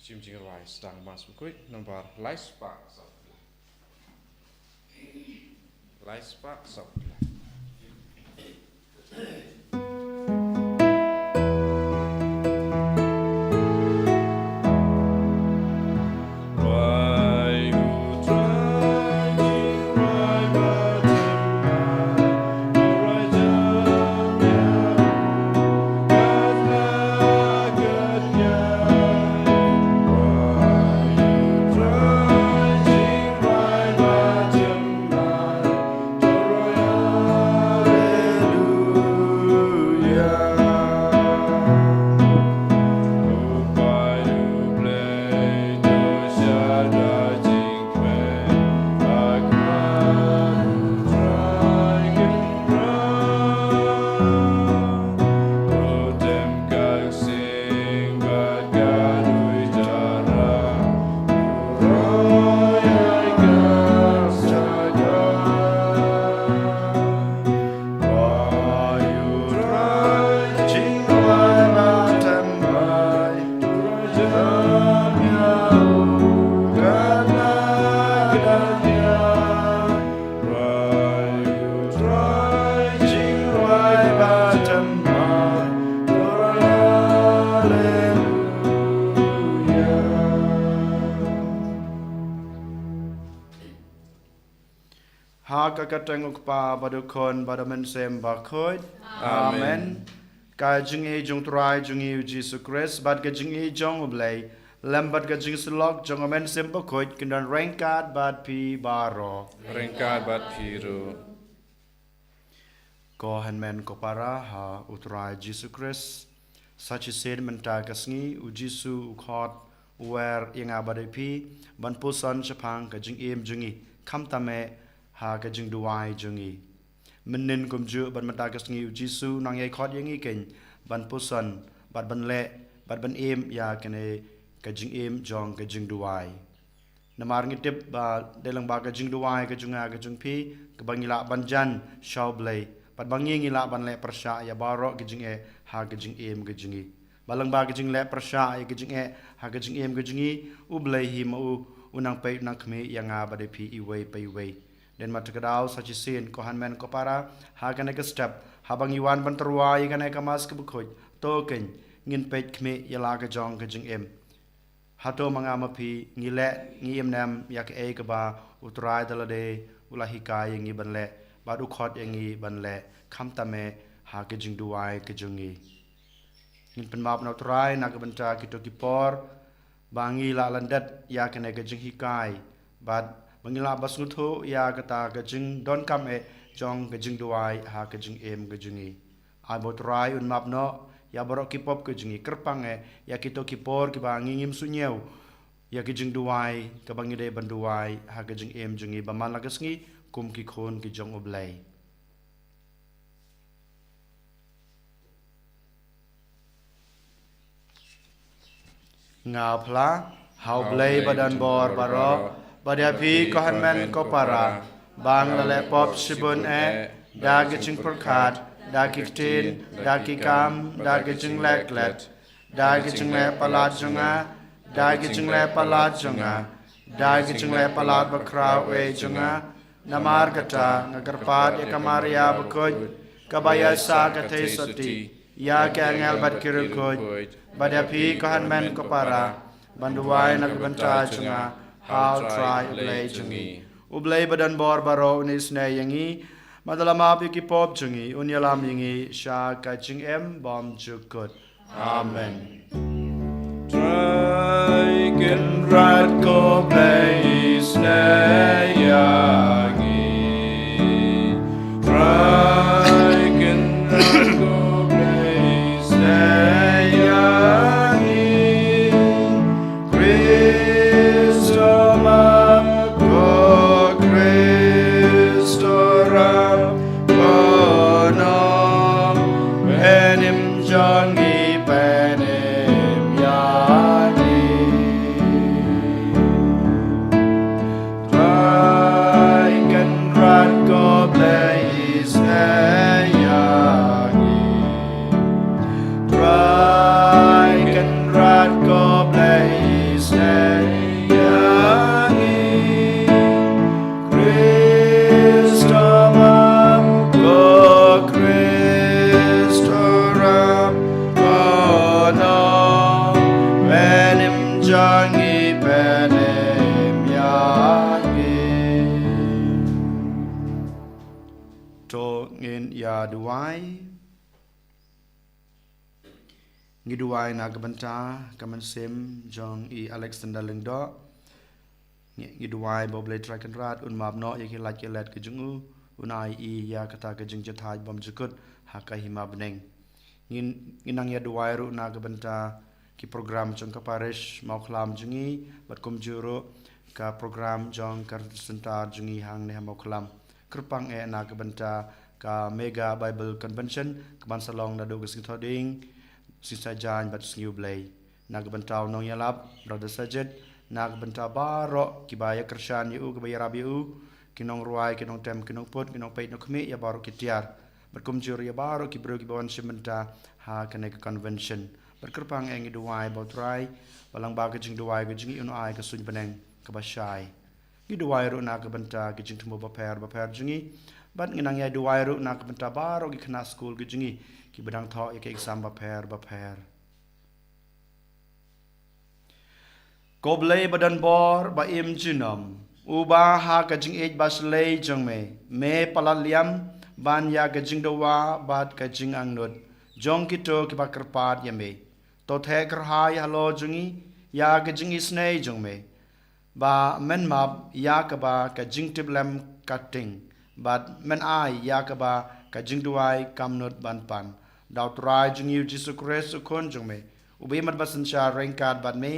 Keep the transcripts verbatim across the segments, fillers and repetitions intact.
Shim jingrwai sdang Mass Bakhuid, nombar lai spah saw. Lai spah saw. Ha ka kyrteng u Kpa bad u Khun bad u Mynsiem Bakhuid. Amen. Ka jingïeit jong u Trai jong ngi u Jisu Khrist bad ka jingïeit jong u Blei lem bad ka jingsyllok jong u Mynsiem Bakhuid kin don ryngkat bad phi baroh. Ryngkat bad phi ruh. Ko hynmen ko para ha u Trai Jisu Khrist, sa shisien mynta ka sngi u Jisu u khot u wer ïa nga bad ïa phi ban puson shaphang ka jingim jong ngi, khamtam eh ha ka jingduwai jong ngi. Mynnin kumjuh bad mynta ka sngi u Jisu u nang ïai khot ïa ngi keiñ ban puson bad ban leh bad ban im ïa kane ka jingim jong ka jingduwai. Namar ngi tip ba dei lyngba ka jingduwai ka jong nga ka jong phi kaba ngi lah ban jan sha u Blei bad ba ngi ngi lah ban leh pyrshah ïa baroh ka jingeh ha ka jingim ka jong ngi. Ba lyngba ka jingleh pyrshah ïa ka jingeh ha ka jingim ka jong ngi, u Blei hi ma u u nang peit u nang khmih ïa nga bad ïa phi iwei pa iwei. Dei ma ta ka daw sa shisien ko hynmen ko para, ha kane ka step haba ngi wan ban tyrwa ïa kane ka Mass kaba khuid, to keiñ ngin peit khmih ïa la ka jong ka jingim. Hato ma nga ma phi ngi leh ngi im ne em ïa kaei kaba u Trai da lade u la hikai ïa ngi ban leh bad u khot ïa ngi ban leh, khamtam eh ha ka jingduwai ka jong ngi. Ngin pynmap na u Trai na ka bynta kito ki por ba ngi lah lyndet ïa kane ka jinghikai bad ba ngi lah ba sngewthuh ïa kata ka jingdonkam eh jong ka jingduwai ha ka jingim ka jong ngi. Ai ba u Trai un map noh ïa baroh ki pop ka jong ngi, kyrpang eh ïa kito ki por kiba ngi ngim sngewthuh ïa ka jingduwai kaba ngi dei ban duwai ha ka jingim jong ngi ba man la ka sngi kum ki khun ki jong u Blei. Nga phla ha u Blei ba don bor baroh, bad ïa phi ko hynmen ko para, ba nga la leh pop shibun eh, da ki jingpyrkhat, da ki ktien, da ki kam, da ki jingleh klet, da ki jingleh palat jong nga, da ki jingleh palat jong nga, da ki jingleh palat bakhraw eh jong nga. Namar kata nga kyrpad ïa ka Maria bakhuid, kaba ïaisah ka theisotti, ïa ki angel bad ki riewkhuid, bad ïa phi ko hynmen ko para, ban duwai na ka bynta jong nga ha u Trai u Blei jong ngi. U Blei ba don bor baroh un isynei ïa ngi, bad da la map ïa ki pop jong ngi un ïalam ïa ngi sha ka jingim bymjukut. Amen. Trai Kynrad ko Blei isynei ïa ngi. Trai Kynrad ko Blei isynei ïa ngi. Khristomam ko Khristorap ko nong, pynim jong ngi pynim ïa ngi. Ngi pynim ïa ngi. To ngin ïa duwai. Ngi duwai na ka bynta ka mynsiem jong i Alexander Lyngdoh. Ngi, ngi duwai ba U Blei Trai Kynrad un map noh ïa ki lad ki let ka jong u, un ai i ïa kata ka jingjahthait bymjukut ha ka hima bneng. Ngin, ngin nang ïa duwai ruh na ka bynta ki program jong ka parish Mawkhlam jong ngi, bad kumjuh ruh ka program jong ka Synshar jong ngi hangne ha Mawkhlam. Kyrpang eh na ka bynta ka Mega Bible Convention ka ban sa long naduh ka Sngi Thohdieng, Sngi Saitjaiñ bad Sngi U Blei. Na ka bynta u nongïalap Brother Sajid, na ka bynta baroh kiba ïa kyrshan ïa u, kiba ïarap ïa u, ki nongrwai, ki nongtem, ki nongput, ki nongpeit nongkhmih, ïa baroh ki tiar. Bad kumjuh ïa baroh ki briew kiba wan shim bynta ha kane ka convention. Bad kyrpang eh ngi duwai ba U Trai ba lyngba ka jingduwai ka jong ngi un ai ka suiñ bneng kaba shai. Ngi duwai ruh na ka bynta ki jingthmu bapher bapher jong ngi. Bad ngi nang ïa duwai ruh na ka bynta baroh ki khynnah skul ki jong ngi kiba dang thoh ïa ki exam bapher bapher. Ko Blei ba don bor ba im junom, uba ha ka jingïeit bashlei jong me, me palat liam ban ïa ka jingdawa bad ka jingangnud jong kito kiba kyrpad ïa me. To theh kyrhai halor jong ngi ïa ka jingisynei jong me, ba men map ïa kaba ka jingtiplem ka ting, bad men ai ïa kaba ka jingduwai kam nud ban pan. Da U Trai jong ngi U Jisu Khrist U Khun jong me, uba im bad synshar ryngkat bad me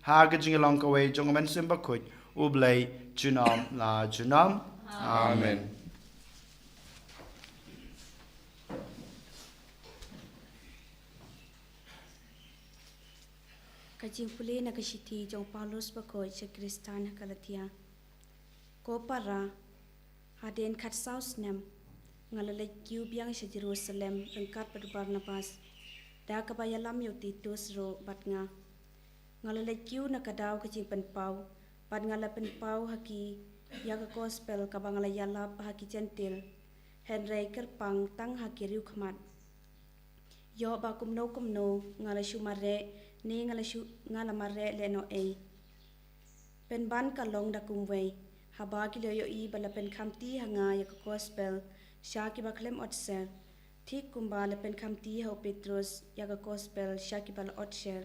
ha ka jinglong kawei jong U Mynsiem Bakhuid, U Blei junom la junom. Amen. Ka jingpule na ka shithi jong u Paulus bakhuid sha ki Khristan ha Galatia. Ko para, hadien khatsaw snem, nga la leit kiew biang sha Jerusalem ryngkat bad u Barnabas, da kaba ïalam ïa u Titus ruh bad nga. Nga la leit kiew na ka daw ka jingpynpaw, bad nga la pynpaw ha ki ïa ka gospel kaba nga la ïalap ha ki Jentil, hynrei kyrpang tang ha ki riewkhmat. Ïoh ba kumno kumno nga la shu mareh, ne nga la shu, nga la mareh lehnohei. Pynban ka long da kumwei, haba ki la ïohi ba la pynkhamti ha nga ïa ka gospel sha kiba khlem ot sher, thik kumba la pynkhamti ha u Petrus ïa ka gospel sha kiba la ot sher.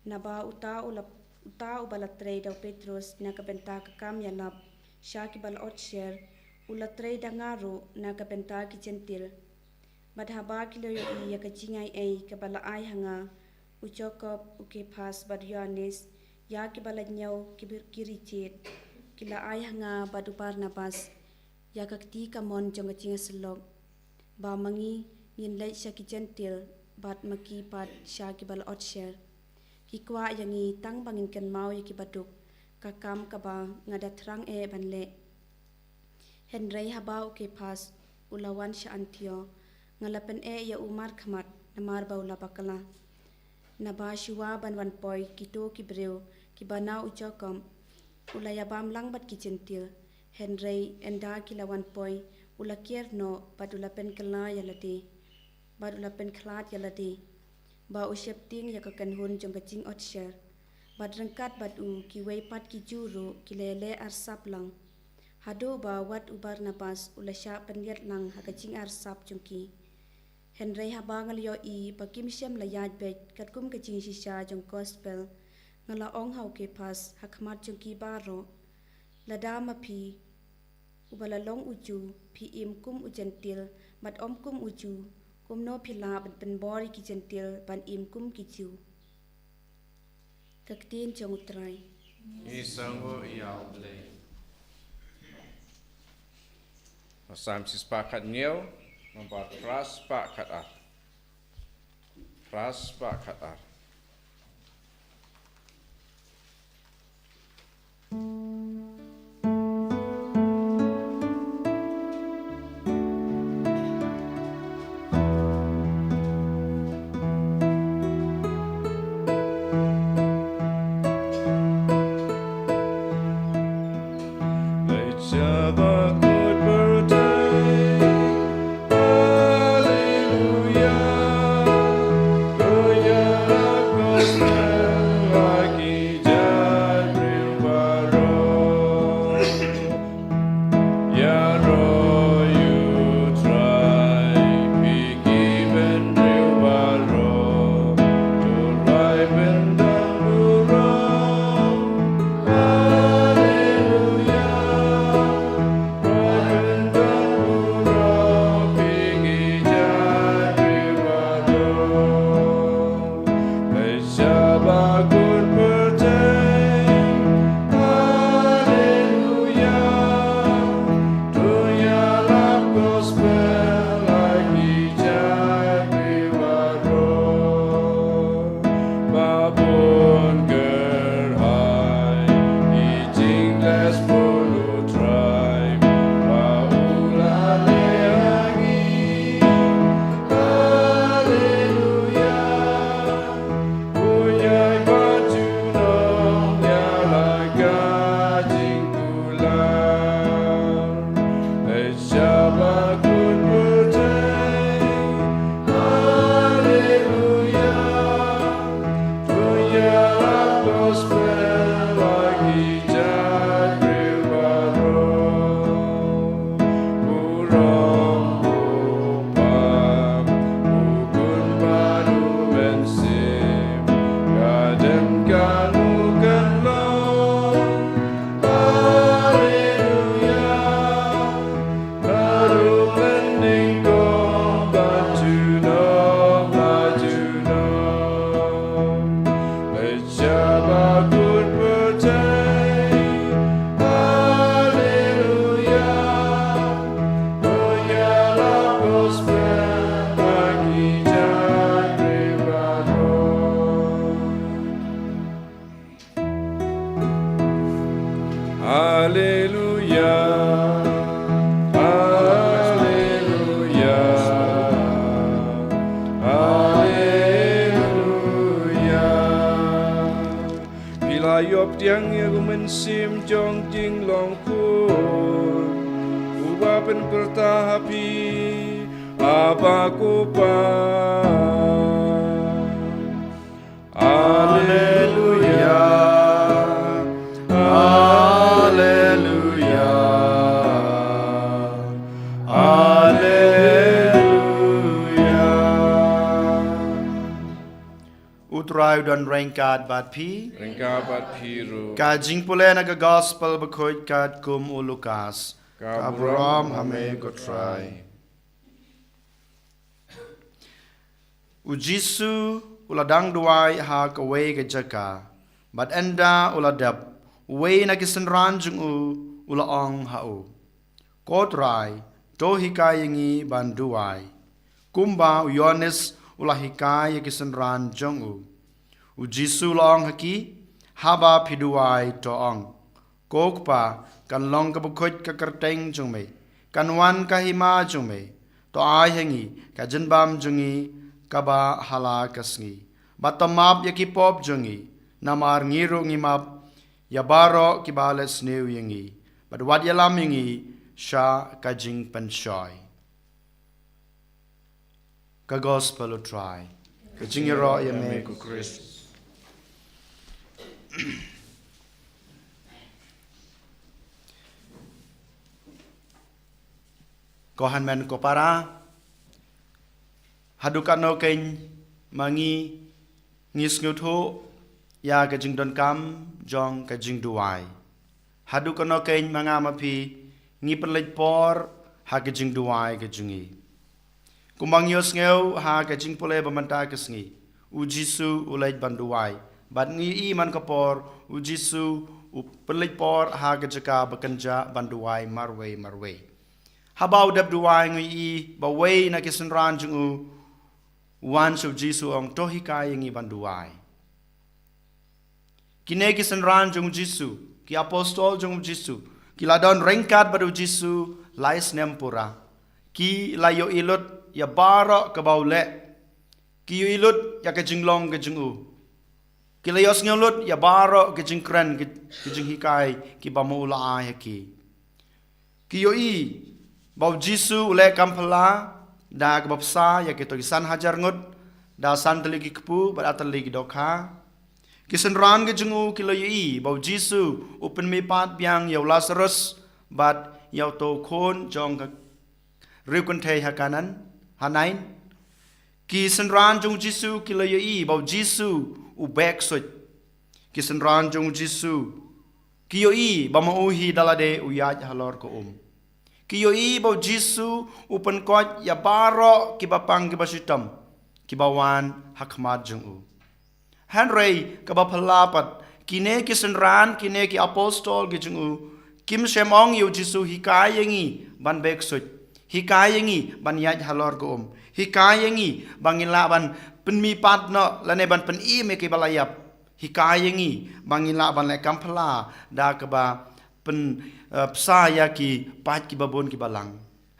Naba uta u la, uta uba la trei da u Petrus na ka bynta ka kam ïalap sha kiba la ot sher, u la trei da nga ruh na ka bynta ki Jentil. Bad haba ki la ïohi ïa ka jingaiei kaba la ai ha nga, u Jakob, u Kephas bad u Ïoannis, ïa kiba la ñiew ki bir-, ki rijied, ki la ai ha nga bad u Barnabas ïa ka kti kamon jong ka jingïasyllok, ba ma ngi ngin leit sha ki Jentil, bad ma ki pat sha kiba la ot sher. Ki kwah ïa ngi tang ba ngin kynmaw ïa kiba duk, ka kam kaba nga da thrang eh ban leh. Hynrei haba u Kephas u la wan sha Antiok, nga la pyneh ïa u markhmat namar ba u la bakla. Naba shuwa ban wan poi kito ki briew kiba na u Jakob, u la ïabam lang bad ki Jentil, hynrei ynda ki la wan poi, u la kiar noh bad u la pynkylla ïa lade, bad u la pynkhlad ïa lade, ba u sheptieng ïa ka kynhun jong ka jingotshar. Bad ryngkat bad u kiwei pat ki Jiw ruh ki la ïaleh arsap lang, haduh ba wat u Barnabas u la shah pynïaid lang ha ka jingarsap jong ki. Hynrei haba nga la ïohi ba kim shym la ïaid beit katkum ka jingshisha jong gospel, nga la ong ha u Kephas ha khmat jong ki baroh, lada ma phi, uba la long u Jiw, phi im kum u Jentil, bad ym kum u Jiw, kumno phi lah ban pynbor ïa ki Jentil ban im kum ki Jiw? Ka ktien jong u Trai. Ngi sngewnguh ïa u Blei. Psalm shispah khathynñiew, nambar phra spah khatar. Phra spah khatar. Ba bun kyrhai, i jingles bun u Trai, ba u la leh ha ngi. Haleluya. U ïai bat junom ïa la ka jingkular. Leit sha bakut pyrthei. Haleluya. To ïarap gospel ha ki jaitbynriew baroh. Burom u Kpa, u Khun bad u Mynsiem, ka dem kano kan long. Haleluya. Haduh mynnyngkong bad junom la junom. Leit sha bakut pyrthei. Haleluya. To ïarap gospel ha ki jaitbynriew baroh. Haleluya. Haleluya. Haleluya. Phi la ïoh pdiang ïa u Mynsiem jong Jinglong Khuid, uba pynkyrta ha phi, Abba, ko Pa. Haleluya. Haleluya. Haleluya. U Trai u don ryngkat bad phi. Ryngkat bad phi ruh. Ka jingpule na ka Gospel bakhuid katkum u Lukas. Ka burom ha me ko Trai. U Jisu u la dang duwai ha kawei ka jaka, bad ynda u la dep, uwei na ki synran jong u u la ong ha u, Ko Trai, to hikai ïa ngi ban duwai, kumba u Ïoannis u la hikai ïa ki synran jong u. U Jisu u la ong ha ki, Haba phi duwai, to ong, Ko Kpa, kan long kaba khuid ka kyrteng jong me, kan wan ka hima jong me, to ai ha ngi ka jingbam jong ngi kaba ha la ka sngi, bad to map ïa ki pop jong ngi, namar ngi ruh ngi map ïa baroh kiba leh sniew ïa ngi, bad wat ïalam ïa ngi sha ka jingpynshoi. Ka Gospel u Trai. Ka jingïaroh ïa me ko Khrist. Ko hynmen ko para, haduh katno kein ma ngi ngi sngewthuh ïa ka jingdonkam jong ka jingduwai? Haduh katno kein ma nga ma phi ngi pynleit por ha ka jingduwai ka jong ngi? Kumba ngi ïohsngew ha ka jingpule ba mynta ka sngi, u Jisu u leit ban duwai, bad ngi ïohi man ka por u Jisu u pynleit por ha ka jaka ba kynjah ban duwai marwei marwei. Haba u dep duwai ngi ïohi ba uwei na ki synran jong u u wan sha u Jisu, ong, to hikai ïa ngi ban duwai. Kine ki synran jong u Jisu, ki apostol jong u Jisu, ki la don ryngkat bad u Jisu lai snem pura. Ki la ïohi lut ïa baroh kaba u leh. Ki ïohi lut ïa ka jinglong ka jong u. Ki la ïohsngew lut ïa baroh ka jingkren, ka, ka jinghikai kiba ma u la ai ha ki. Ki ïohi ba u Jisu u leh kam phylla da kaba bsa ïa kito ki san hajar ngut, da san tylli ki kpu bad ar tylli ki dohkha. Ki synran ki jong u ki la ïohi ba u Jisu u pynmihpat biang ïa u Lasarus bad ïa uto u khun jong ka riew kynthei ha Kanan, ha Nain. Ki synran jong u Jisu ki la ïohi ba u Jisu u beh ksuid. Ki synran jong u Jisu ki ïohi ba ma u hi da lade u ïaid halor ka um. Ki ïohi ba u Jisu u pynkoit ïa baroh kiba pang kiba shitom kiba wan ha khmat jong u. Hynrei kaba phylla pat, kine ki synran, kine ki apostol ki jong u, kim shym ong ïa u Jisu, hikai ïa ngi ban beh ksuid, hikai ïa ngi ban ïaid halor ka um, hikai ïa ngi ba ngin lah ban pynmih pat noh lane ban pynim ïa kiba la ïap. Hikai ïa ngi ba ngin lah ban leh kam phylla da kaba pyn, eh, bsa ïa ki paid kiba bun kiba lang.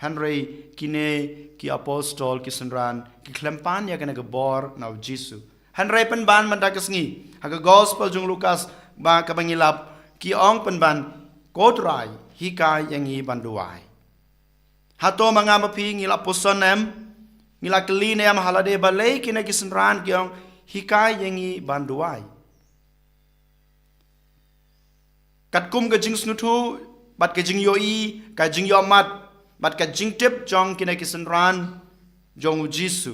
Hynrei kine ki apostol, ki synran, ki khlem pan ïa kane ka bor na u Jisu. Hynrei pynban mynta ka sngi ha ka gospel jong u Lukas ba kaba ngi lap, ki ong pynban, "Ko Trai, hikai ïa ngi ban duwai." Hato ma nga ma phi ngi la puson ne em? Ngi la kylli ne em ha lade balei kine ki synran ki ong, "Hikai ïa ngi ban duwai"? Katkum ka jingsngewthuh bad ka jingïohi, ka jingïohmad bad ka jingtip jong kine ki synran jong u Jisu,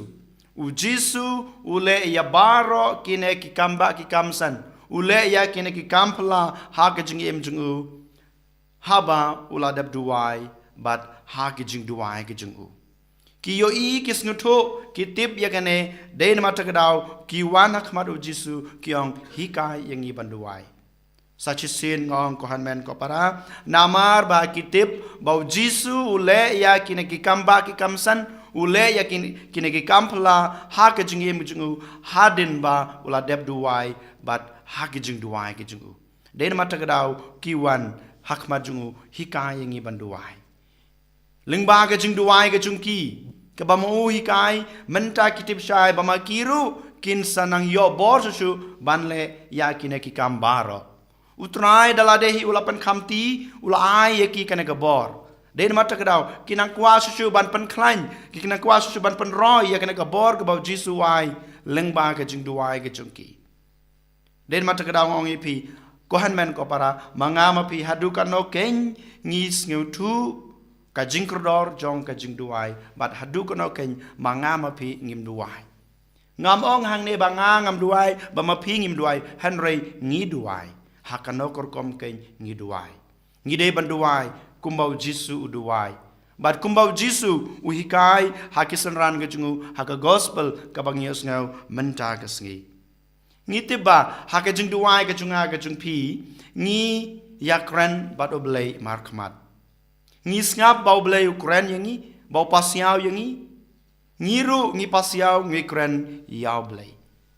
u Jisu u leh ïa baroh kine ki kam bah ki kam san. U leh ïa kine ki kam phylla ha ka jingim jong u, haba u la dep duwai bad ha ki jingduwai ki jong u. Ki ïohi, ki sngewthuh, ki tip ïa kane, dei namar kata ka daw ki wan ha khmat u Jisu, ki ong, "Hikai ïa ngi ban duwai." Sa shisien nga ong, ko hynmen ko para, namar ba ki tip ba u Jisu u leh ïa kine ki kam bah ki kam san, u leh ïa kine, kine ki kam phylla ha ka jingim jong u, hadien ba u la dep duwai bad ha ki jingduwai ki jong u. Dei namar kata ka daw ki wan ha khmat jong u, "Hikai ïa ngi ban duwai." Lyngba ka jingduwai ka jong ki, kaba ma u hikai, mynta ki tip shai ba ma ki ruh kin sa nang ïoh bor shuh shuh ban leh ïa kine ki kam baroh. U Trai da lade hi u la pynkhamti, u la ai ïa ki kane ka bor. Dei namar kata ka daw ki nang kwah shuh shuh ban pynkhlaiñ, ki nang kwah shuh shuh ban pynroi ïa kane ka bor kaba u Jisu u ai lyngba ka jingduwai ka jong ki. Dei namar kata ka daw nga ong ïa phi, ko hynmen ko para, ma nga ma phi haduh katno keiñ ngi sngewthuh ka jingkordor jong ka jingduwai, bad haduh katno keiñ ma nga ma phi ngim duwai. Ngam ong hangne ba nga ngam duwai, ba ma phi ngim duwai, hynrei ngi duwai. Ha kano ka rukom keiñ ngi duwai. Ngi dei ban duwai kumba u Jisu u duwai. Bad kumba u Jisu u hikai ha ki synran ka jong u ha ka gospel kaba ngi ïohsngew mynta ka sngi. Ngi tip ba ha ka jingduwai ka jong nga ka jong phi, ngi ïakren bad U Blei markhmat. Ngi sngap ba U Blei u kren ïa ngi, ba u pasiaw ïa ngi. Ngi ruh ngi pasiaw, ngi kren ïa U Blei.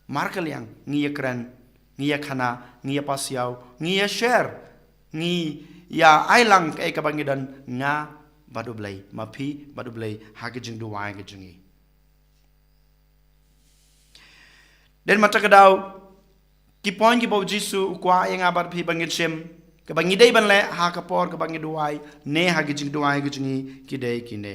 Markylliang ngi ïakren, ngi ïakhana, ngi ïapasiaw, ngi ïashare, ngi ïa ai lang kaei kaba ngi don, nga bad U Blei, ma phi bad U Blei, ha ka jingduwai ka jong ngi. Dei namar kata ka daw ki point kiba u Jisu u kwah ïa nga bad phi ba ngin shim, kaba ngi dei ban leh ha ka por kaba ngi duwai ne ha ka jingduwai ka jong ngi, ki dei kine.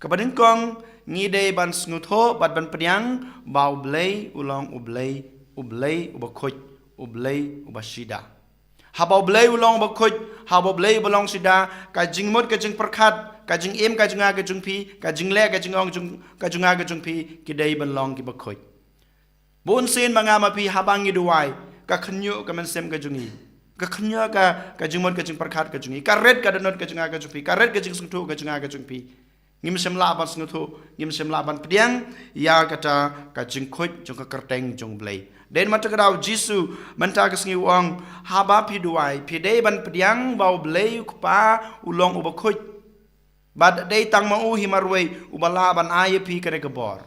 Kaba nyngkong, ngi dei ban sngewthuh bad ban pdiang ba U Blei u long U Blei, U Blei uba khuid, U Blei uba shida. Haba U Blei u long uba khuid, haba U Blei uba long shida, ka jingmut ka jingpyrkhat, ka jingim ka jong nga ka jong phi, ka jingleh ka jingong jong, ka jong nga ka jong phi, ki dei ban long kiba khuid. Bunsien ma nga ma phi haba ngi duwai, ka khynñiuh ka mynsiem ka jong ngi, ka khynñiuh ka, ka jingmut ka jingpyrkhat ka jong ngi, ka rit ka dohnud ka jong nga ka jong phi, ka rit ka jingsngewthuh ka jong nga ka jong phi. Ngim shym lah ban sngewthuh, ngim shym lah ban pdiang ïa kata ka jingkhuid jong ka kyrteng jong U Blei. Dei namar kata ka daw u Jisu mynta ka sngi u ong, haba phi duwai, phi dei ban pdiang ba U Blei u Kpa u long uba khuid. Bad dei tang ma u hi marwei uba lah ban ai ïa phi kane ka bor.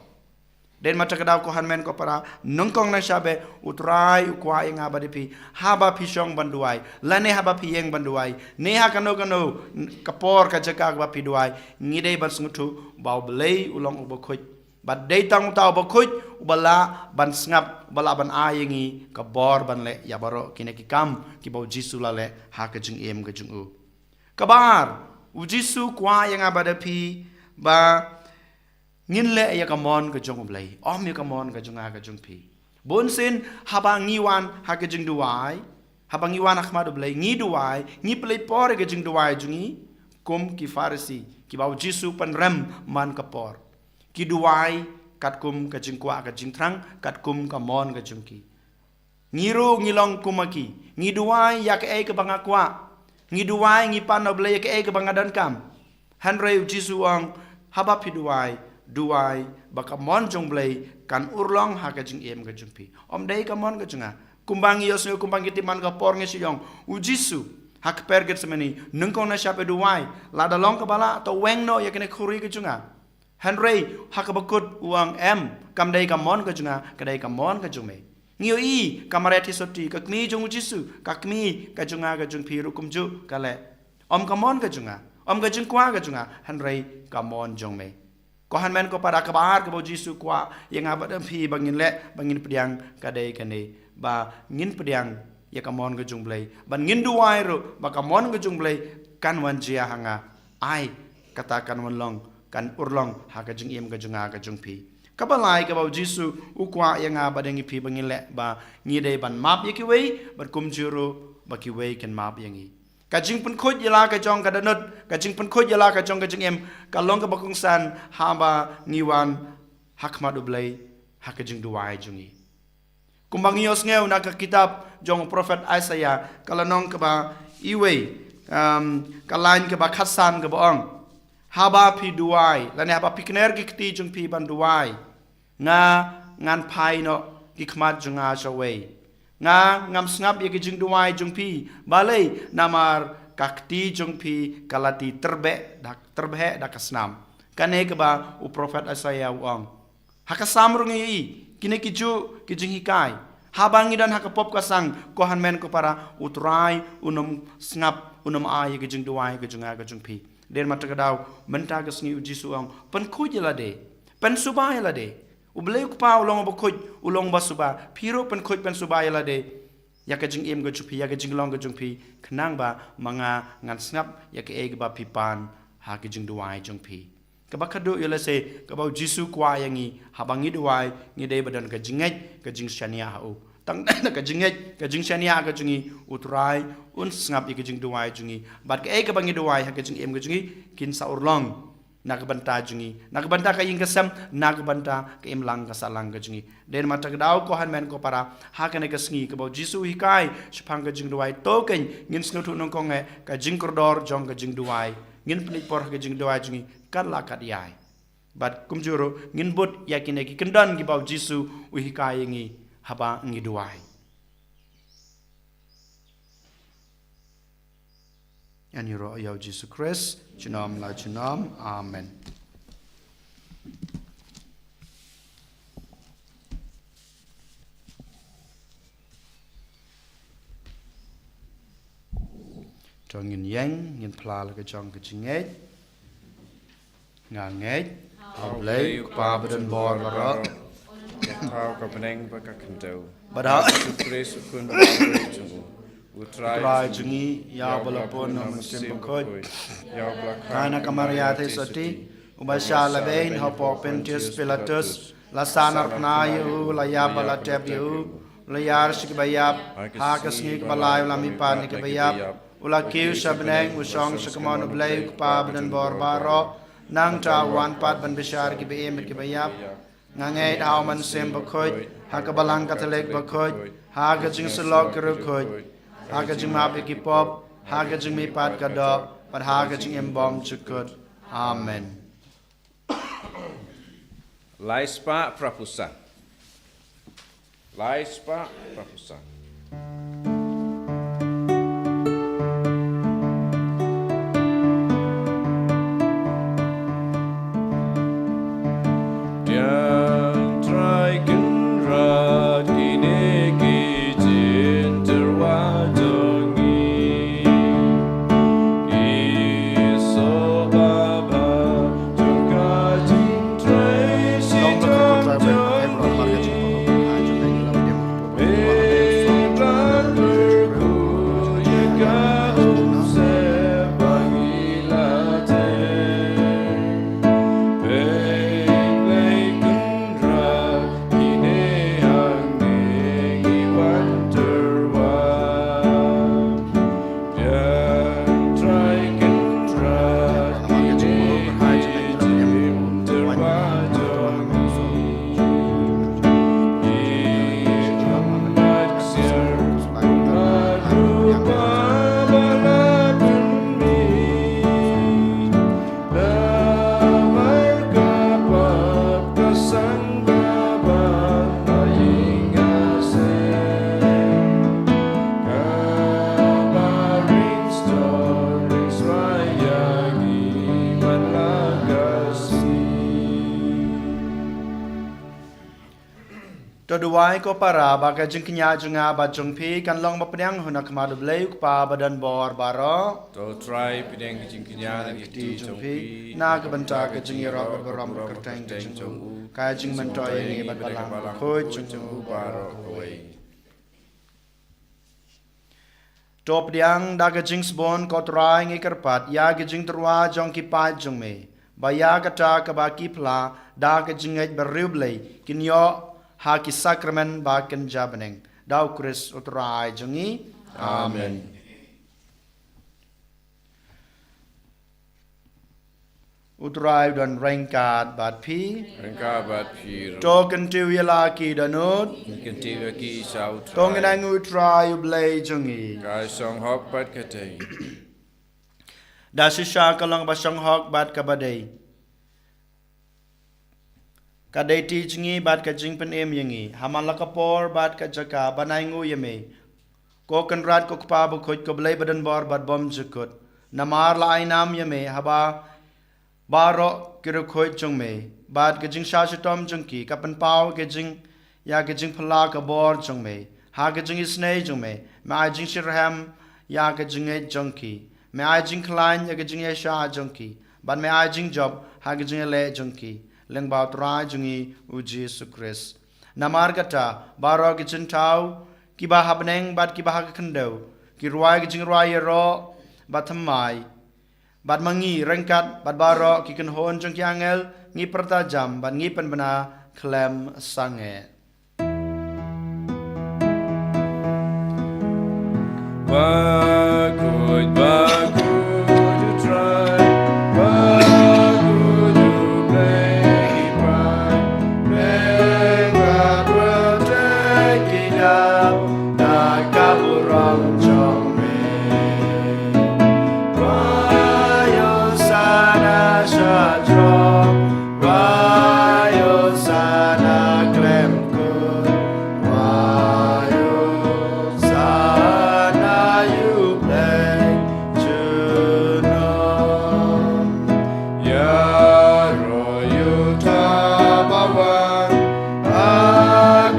Dei namar kata ka daw ko hynmen ko para, nyngkong nang shah beh u Trai u kwah ïa nga bad ïa phi, haba phi shong ban duwai, lane haba phi ïeng ban duwai, ne ha kano kano ka por ka jaka kaba phi duwai, ngi dei ban sngewthuh ba U Blei u long uba khuid. Bad dei tang uta uba khuid uba lah ban sngap, uba lah ban ai ïa ngi ka bor ban leh ïa baroh kine ki kam kiba u Jisu u la leh ha ka jingim ka jong u. Kaba ar, u Jisu u kwah ïa nga bad ïa phi ba ngin leh ïa ka mon ka jong U Blei, ym ïa ka mon ka jong nga ka jong phi. Bunsien haba ngi wan ha ka jingduwai, haba ngi wan ha khmat U Blei, ngi duwai, ngi pynleit por ïa ka jingduwai jong ngi, kum ki Pharisi kiba u Jisu u pynrem man ka por. Ki duwai katkum ka jingkwah ka jingthrang, katkum ka mon ka jong ki. Ngi ruh ngi long kum ma ki. Ngi duwai ïa kaei kaba nga kwah. Ngi duwai, ngi pan na U Blei ïa kaei kaba nga donkam. Hynrei u Jisu u ong, haba phi duwai, duwai ba ka mon jong U Blei kan urlong ha ka jingim ka jong phi, ym dei ka mon ka jong nga. Kumba ngi ïohsngew, kumba ngi tip man ka por ngi shu ong, u Jisu ha ka kper Gethsemane, nyngkong nang shah beh duwai, lada long kaba lah to weng noh ïa kane ka khuri ka jong nga. Hynrei ha kaba kut u ong, em, kam dei ka mon ka jong nga, ka dei ka mon ka jong me. Ngi ïohi ka Maria Theisotti, ka kmie jong u Jisu, ka kmie ka jong nga ka jong phi ruh kumjuh ka leh. Ym ka mon ka jong nga, ym ka jingkwah ka jong nga, hynrei ka mon jong me. Ko hynmen ko para, kaba ar kaba u Jisu u kwah ïa nga bad ïa phi ba ngin leh, ba ngin pdiang, ka dei kane, ba ngin pdiang ïa ka mon ka jong u Blei, ba ngin duwai ruh ba ka mon ka jong u Blei kan wan jia ha nga. Ai kata kan wan long, kan urlong ha ka jingim ka jong nga ka jong phi. Kaba lai kaba u Jisu u kwah ïa nga bad ïa phi ba ngin leh, ba ngi dei ban map ïa kiwei bad kumjuh ruh ba kiwei kin map ïa ngi. Ka jingpynkhuid ïa la ka jong ka dohnud, ka jingpynkhuid ïa la ka jong ka jingim, ka long kaba kongsan haba ngi wan ha khmat u Blei ha ka jingduwai jong ngi. Kumba ngi ïohsngew na ka kitab jong u prophet Isaiah, ka lynnong kaba wei, um, ka lain kaba khatsan kaba ong, haba phi duwai, lane haba phi kner ki kti jong phi ban duwai, nga ngan phai noh ki khmat jong nga shawei. Nga ngam sngap ïa ki jingduwai jong phi. Balei? Namar ka kti jong phi ka la ti tyrbeh da, tyrbeh da ka snam. Kane kaba u prophet Isaiah u ong. Ha ka Salm ruh ngi ïohi kine kijuh ki jinghikai. Haba ngi don ha ka pop ka sang, ko hynmen ko para, u Trai un ym sngap, un ym ai ïa ki jingduwai ka jong nga ka jong phi. Dei namar kata ka daw mynta ka sngi u Jisu u ong, pynkhuid ïa lade, pynsuba ïa lade. U Blei u Kpa u long uba khuid, u long uba suba. Phi ruh pynkhuid pynsuba ïa lade, ïa ka jingim ka jong phi, ïa ka jinglong ka jong phi, khnang ba ma nga ngan sngap ïa kaei kaba phi pan ha ka jingduwai jong phi. Kaba khadduh ïa lade, kaba u Jisu u kwah ïa ngi, haba ngi duwai, ngi dei ba don ka jingngeit, ka jingshaniah ha u. Tang da ka jingngeit, ka jingshaniah ka jong ngi, u Trai un sngap ïa ka jingduwai jong ngi. Bad kaei kaba ngi duwai ha ka jingim ka jong ngi, kin sa urlong na ka bynta jong ngi, na ka bynta ka ïing ka sem, na ka bynta ka imlang ka sahlang ka jong ngi. Dei namar kata ka daw ko hynmen ko para, ha kane ka sngi kaba u Jisu u hikai shaphang ka jingduwai, to kein ngin sngewthuh nyngkong eh ka jingkordor jong ka jingduwai. Ngin pynïaid por ha ka jingduwai jong ngi kat la kat ïai. Bad kumjuh ruh ngin bud ïa kine ki kyndon kiba u Jisu u hikai ïa ngi haba ngi duwai. Ngan ïaroh ïa u Jisu Khrist junom la junom. Amen. To ngin ïeng, ngin phla la ka jong ka jingngeit. Nga ngeit ha u Blei u Kpa badonbor baroh. Ka thaw, ka bneng bad ka khyndew. Bad ha u Jisu Khrist u Khun ba kordor jong u. U Trai jong ngi, ïa uba la pun na u Mynsiem Bakhuid. Ïa uba la kha na ka Maria Theisotti. Uba shah lehbeiñ hapoh Pontius Pilatus. La sah narphna ïa u, la ïap bad la tep ïa u. U la ïar sha kiba ïap. Ha ka sngi kaba lai u la mihpat na kiba ïap. U la kiew sha bneng, u shong sha kamon u Blei u Kpa badonbor baroh. Nangta u wan pat ban bishar kiba im bad kiba ïap. Nga ngeit ha u Mynsiem Bakhuid, ha ka Balang Katholik bakhuid, ha ka jingsyllok ki riewkhuid, ha ka jingmap ïa ki pop, ha ka jingmihpat ka doh, bad ha ka jingim bymjukut. Amen. Lai spah phra phew san. Lai spah phra phew san. Trai Kynrad, kine ki jingtyrwa jong ngi. To duwai ko para ba ka jingkñia jong nga bad jong phi kan long ba pdiang hun ha khmat U Blei U Kpa ba don bor baroh. To Trai, pdiang ka jingkñia na ka kti jong phi na ka bynta ka jingïaroh bad burom kyrteng jong u, ka jingmyntoi ïa ngi bad balang bakhuid jong u baroh kawei. To pdiang da ka jingsbun ko Trai ngi kyrpad ïa ka jingtyrwa jong ki paid jong me, ba ïa kata kaba ki phla da ka jingngeit bariewblei kin ïoh ha ki sakramen ba kynja bneng. Da U Khrist U Trai jong ngi. Amen. U Trai u don ryngkat bad phi. Ryngkat bad phi ruh. To kyntiew ïa la ki dohnud. Kyntiew ïa ki sha U Trai. To ngin ainguh U Trai U Blei jong ngi. Ka shong hok bad ka dei. Da shisha ka long ba shong hok bad kaba dei. Ka dei ti jong ngi bad ka jingpynim ïa ngi ha man la ka por bad ka jaka ban ainguh ïa me, ko Kynrad ko Kpa bakhuid, ko Blei ba don bor bad bymjukut. Namar la ai nam ïa me haba baroh ki riewkhuid jong me, bad ka jingshah shitom jong ki ka pynpaw ka jing ïa ka jingphylla ka bor jong me. Ha ka jingisynei jong me, me ai jingshitrhem ïa ka jingngeit jong ki. Me ai jingkhlaiñ ïa ka jingïaishah jong ki, bad me ai jingjop ha ka jingïaleh jong ki lyngba U Trai jong ngi U Jisu Khrist. Namar kata baroh ki jingthaw, kiba ha bneng bad kiba ha ka khyndew, ki rwai ka jingrwai ïaroh ba thymmai bad ma ngi ryngkat bad baroh ki kynhun jong ki angel ngi pyrta jam bad ngi pynbna khlem sangeh. Bakhuid, bakhuid U Trai, bakhuid U Blei ki paid, bad pyrthei ki dap da ka burom jong me. Rwai Hosana sha jrong, rwai Hosana khlem kur, rwai Hosana ïa U Blei junom. Ïaroh ïa uta uba wan ha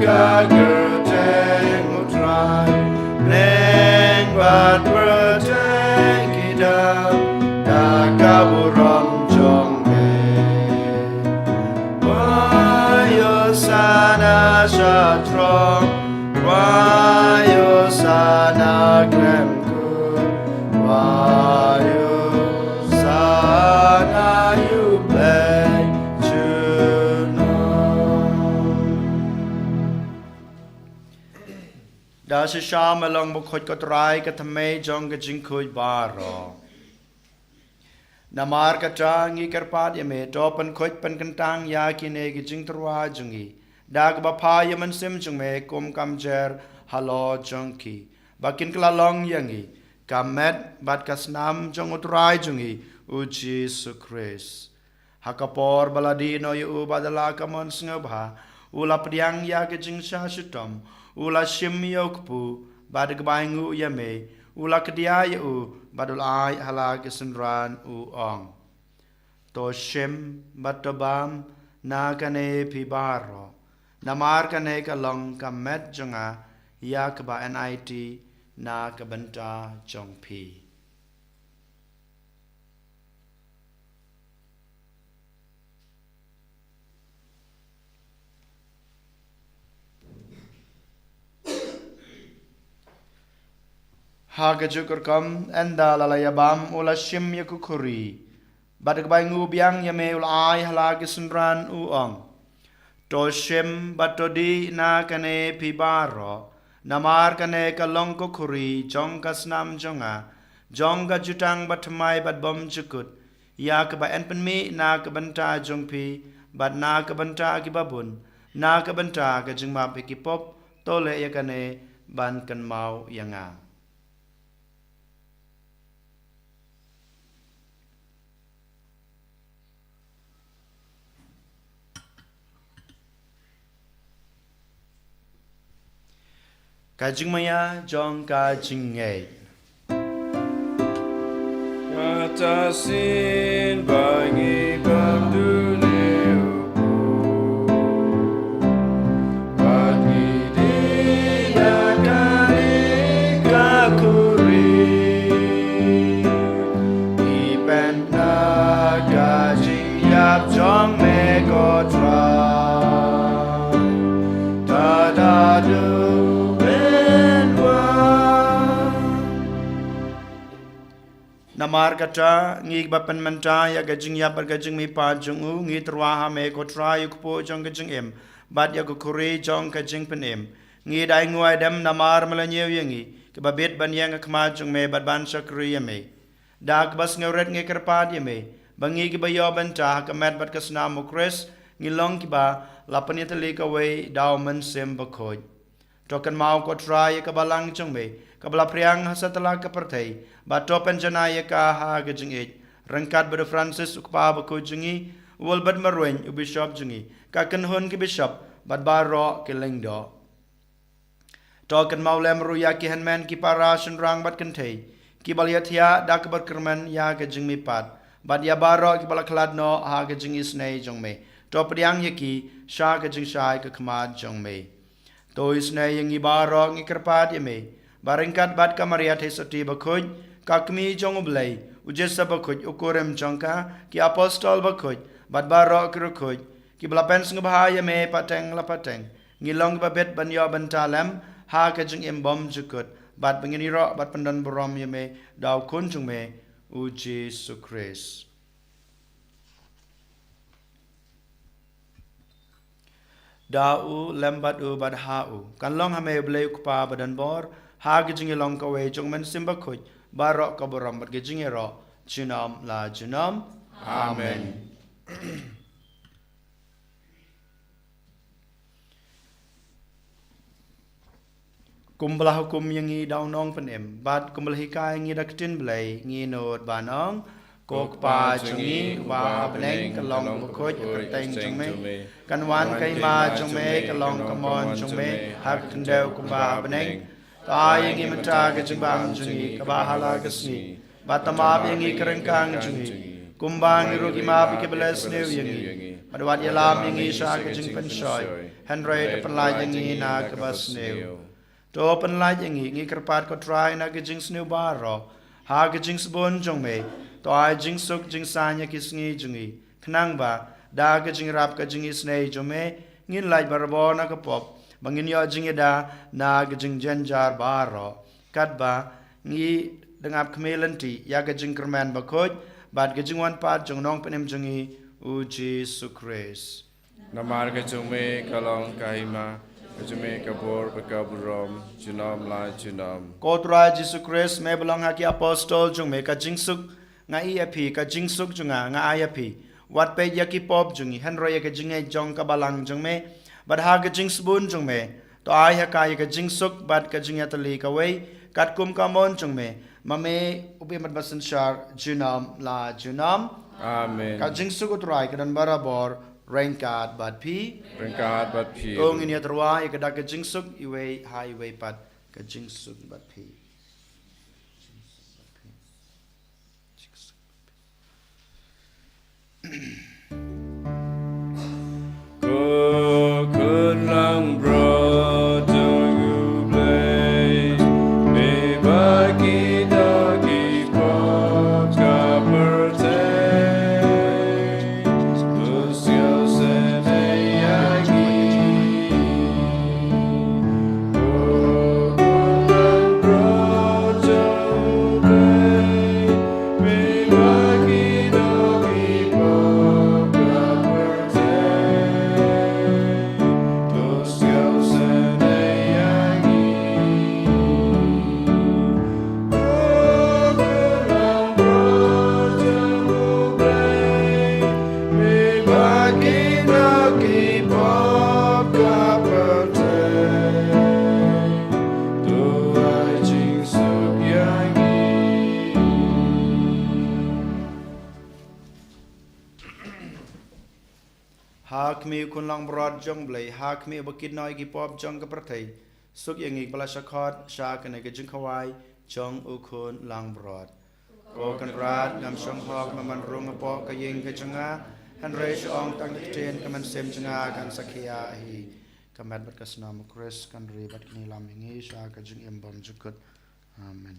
ka kyrteng U Trai, bneng bad pyrthei ki dap da ka burom jong me. Rwai Hosana sha jrong, rwai Hosana khlem kur, rwai Hosana ïa U Blei junom. Da shisha me long bakhuid ko Trai, ka thymmei jong ka jingkhuid baroh. Namar kata ngi kyrpad ïa me, to pynkhuid pynkyntang ïa kine ki jingtyrwa jong ngi da kaba phah ïa u Mynsiem jong me kum ka mjer halor jong ki, ba kin kylla long ïa ngi ka met bad ka snam jong U Trai jong ngi U Jisu Khrist. Ha ka por ba la dih noh ïa u bad da la ka mon sngewbha, u la pdiang ïa ka jingshah shitom, u la shim ïa u kpu, bad da kaba ainguh ïa me, u la kdia ïa u bad u la ai ha la ki synran, u ong: To shim bad to bam na kane phi baroh, namar kane ka long ka met jong nga ïa kaba enai ti na ka bynta jong phi. Ha kajuh ka rukom, ynda la la ïa bam, u la shim ïa ka khuri, bad da kaba ainguh biang ïa me, u la ai ha la ki synran, u ong: To shim bad to dih na kane phi baroh, namar kane ka long ka khuri jong ka snam jong nga, jong ka jutang bathymmai bad bymjukut, ïa kaba yn pynmih na ka bynta jong phi bad na ka bynta kiba bun, na ka bynta ka jingmap ïa ki pop. To leh ïa kane ban kynmaw ïa nga. Ka jingmaïa jong ka jingngeit. Kata shisien ba ngi bam dune u bud, bad Namar kata, ngi ba pynmynta ïa ka jingïap bad ka jingmihpat jong u, ngi tyrwa ha me ko Trai, u kpu jong ka jingim bad ïa ka khuri jong ka jingpynim. Ngi da ai nguai dem namar me la ñiew ïa ngi, kiba bit ban ïeng ha khmat jong me bad ban shakri ïa me. Da kaba sngewrit ngi kyrpad ïa me ba ngi kiba ïoh bynta ha ka met bad ka snam u Khrist, ngi long kiba la pynïatylli kawei da u Mynsiem Bakhuid. To kynmaw ko Trai ïa ka balang jong me kaba la phriang ha satlak ka pyrthei, bad to pynjanai ïa ka ha ka jingïeit, ryngkat bad u Francis u kpa bakhuid jong ngi, u Albert Marwein u bishop jong ngi, ka kynhun ki bishop bad baroh ki lyngdoh. To kynmaw lem ruh ïa ki hynmen, ki para, shynrang bad kynthei kiba la ïathiah da kaba kyrmen ïa ka jingmihpat, bad ïa baroh kiba la khlad noh ha ka jingisynei jong me. To pdiang ïa ki sha ka jingshai ka khmat jong me. To isynei ïa ngi baroh, ngi kyrpad ïa me ba ryngkat bad ka Maria Theisotti bakhuid, ka kmie jong u Blei, u Joseph bakhuid u kurim jong ka, ki apostol bakhuid bad baroh ki riewkhuid kiba la pynsngewbha ïa me pateng la pateng, ngi long kiba bit ban ïoh bynta lem ha ka jingim bymjukut, bad ba ngin ïaroh bad pyndonburom ïa me da u Khun jong me, u Jisu Khrist. Da u, lem bad u, bad ha u, kan long ha me u Blei u Kpa badonbor, ha ka jingïalong kawei jong u Mynsiem Bakhuid, baroh ka burom bad ka jingïaroh junom la junom. Amen. Kumba la hukum ïa ngi da u Nongpynim, bad kumba la hikai ïa ngi da ka ktien Blei, ngi nud ban ong: Ko Kpa jong ngi uba ha bneng, ka long bakhuid ka kyrteng jong me. Kan wan ka hima jong me, ka long ka mon jong me ha ka khyndew kumba ha bneng. To ai ïa ngi mynta ka jingbam jong ngi kaba ha la ka sngi. Bad to map ïa ngi ka ryngkang jong ngi, kumba ngi ruh ngi map ïa kiba leh sniew ïa ngi. Bad wat ïalam ïa ngi sha ka jingpynshoi, hynrei to pynlait ïa ngi na kaba sniew. To pynlait ïa ngi, ngi kyrpad ko Trai, na ka jingsniew baroh, ha ka jingsbun jong me. To ai jingsuk jingsaiñ ïa ki sngi jong ngi, khnang ba da ka jingïarap ka jingisynei jong me, ngin lait barabor na ka pop, ba ngin ïoh jingïada na ka jingjynjar baroh. Katba ngi dang ap khmih lynti ïa ka jingkyrmen bakhuid bad ka jingwan pat jong u Nongpynim jong ngi, u Jisu Khrist. Namar ka jong me ka long ka hima, ka jong me ka bor bad ka burom junom la junom. Ko Trai Jisu Khrist, me ba la ong ha ki apostol jong me: Ka jingsuk nga ai ïa phi, ka jingsuk jong nga nga ai ïa phi. Wat peit ïa ki pop jong ngi, hynrei ïa ka jingngeit jong ka balang jong me. Bad ha ka jingsbun jong me, to ai ha ka ïa ka jingsuk bad ka jingïatylli kawei, katkum ka mon jong me, ma me u ba im bad ba synshar junom la junom. Amen. Ka jingsuk u Trai ka don barabor ryngkat bad phi. Ryngkat bad phi. To ngin ïatyrwa ïa ka da ka jingsuk iwei ha iwei pat. Ka jingsuk bad phi. Ko Khun langbrot jong U Blei, me ba ki da ki pop ka pyrthei, to sngewsynei ïa ngi. Ha khmih u Khun langbrot jong U Blei, ha khmih uba kit noh ïa ki pop jong ka pyrthei, suk ïa ngi kiba la shah khot sha kane ka jingkhawai jong u Khun langbrot. Ko Kynrad, ngam shong hok ba men rung hapoh ka ïing ka jong nga, hynrei shu ong tang da ka ktien, ka mynsiem jong nga kan sa khia hi. Ka met bad ka snam u Khrist kan ri bad kan ïalam ïa ngi sha ka jingim bymjukut. Amen.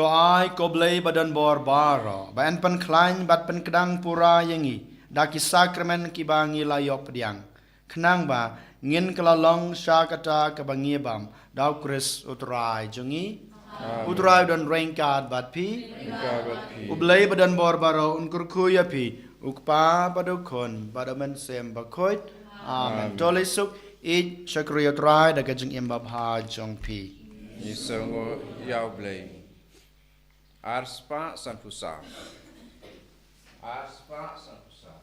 To ai ko Blei ba don bor baroh ba yn pynkhlaiñ bad pynkdang pura ïa ngi da ki sakramen kiba ngi la ïoh pdiang, khnang ba ngin kylla long sha kata kaba ngi bam da U Khrist U Trai jong ngi. U Trai u don ryngkat bad phi. U Blei ba don bor baroh un kyrkhu ïa phi, U Kpa bad U Khun bad U Mynsiem Bakhuid. Amen. To leit suk, ïeit shakri ïa U Trai da ka jingim babha jong phi. Ngi sngewnguh ïa U Blei. Ar spah sanphew saw. Ar spah sanphew saw.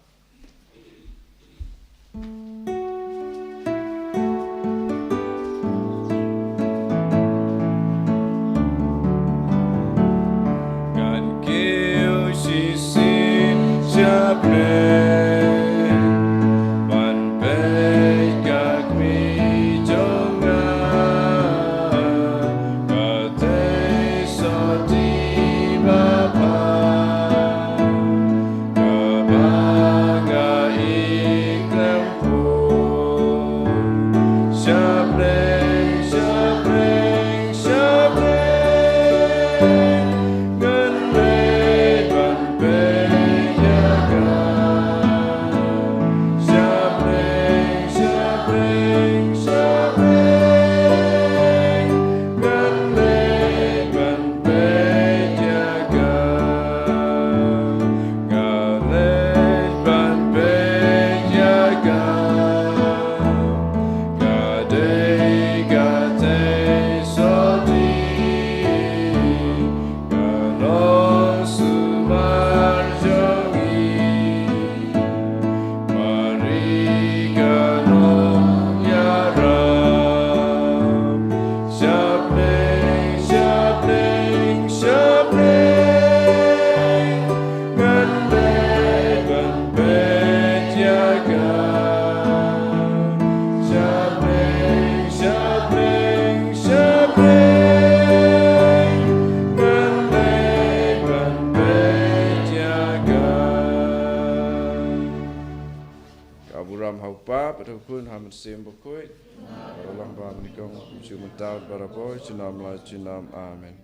Kan kiew shisien sha Blei ban peit ka kmie jong nga, ka tei sotti babha. Kaba nga i klem pun sha Blei, sha Blei, sha Blei. Ngan leit ban peit ïa ka. Sha Blei, sha Blei, sha Blei. Ngan leit ban peit ïa ka. Nga leit ban peit ïa ka. Ka dei ka tei sotti. Ka long sumar jong ngi. Mari kan ong ïarap. Sha Blei, sha Blei, sha Blei. Ngan leit ban peit ïa ka. Sha Blei, sha Blei, sha Blei. Ngan leit ban peit ïa ka. Ka burom ha U Kpa bad ha U Khun, ha U Mynsiem Bakhuid. Kaba long ba mynnyngkong, mynta, barabor, junom la junom. Amen.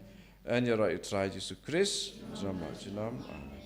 Yn ïaroh ïa U Trai Jisu Khrist, junom la junom. Amen.